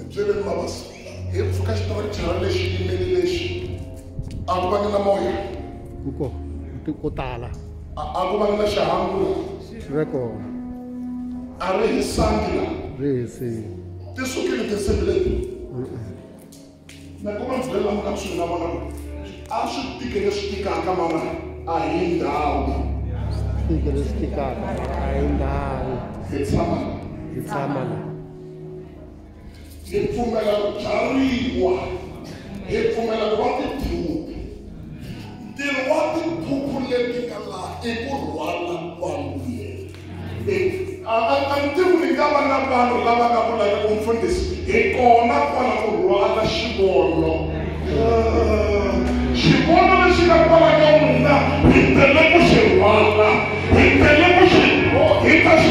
Byeleni mabasa hi pfuka xitoritshana lexi yimeli lexi a ku vangi na moya ko ko tala a ku vangi na xihangu swi ve kona a ri hisangi la ri hisile ti sukile tinsimbi leti na kuma ndzi byela ka swi na vona ku a swi tike leswi tikaka mara a hi ndhawu tike leswi tikaka a hi ndhawu hi tshama hi tshama la hi pfumela ku byariwa hi pfumela ku va tiphuphu ntirho wa tiphuphu leti nga laha i ku rhwala kwaluyela a ni tivi ni nga va na vanhu lava nga vulaka ku mfundhisi hi kona kwala ku rhwala xivono xivono lexi nga kwala ka n'wina hi tele ku xi rhwala hi tele ku xi hi ta xi